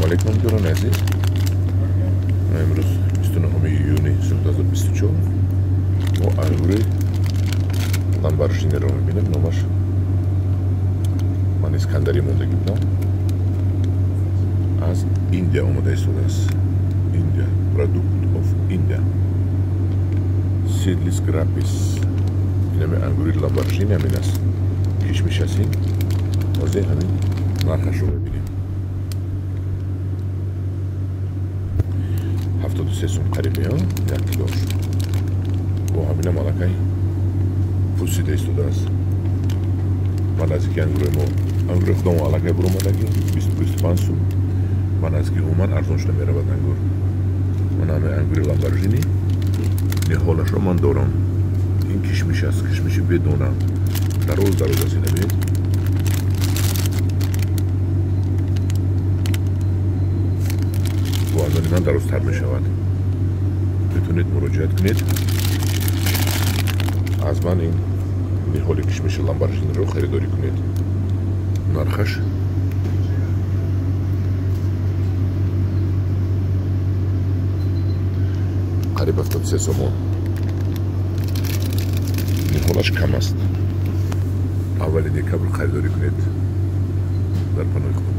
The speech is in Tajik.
Алейкум, дӯстони азиз. Имрӯз 29 июни 2024 мо ангури Ламборҷиниро мебинем. Номаш ман Искандарӣ мондагӣ будам. Аз Индия омода истодааст. Индия, Product of India. Seedless Grapes. Инами ангури Ламборҷини ҳамин аст. Кишмиш аст ин. Ҳозир ҳамин нархашро мебинем. 73 сум қариб як килош. Бо ҳаминам аллакай пусида истодааст. Ба наздики ангури мо, ангури худомо аллакай буромадагӣ 20-25 сум. Ба наздики умуман арзон шуда меравад ангур. Ман ҳамин ангури Ламборҷини ниҳолашро ман дорам. Ин кишмиш аст, кишмиши бедона. Дароз дароз аст, ина бинед. Бо аз они ман дарозтар мешавад. Метавонед муроҷиат кунед. Аз ман ин ниҳоли кишмиши Ламборҷиниро харидорӣ кунед. Нархаш қариб 73 сомон. Ниҳолаш кам аст. Аввали декабр харидорӣ кунед. Дар паноҳи Худо.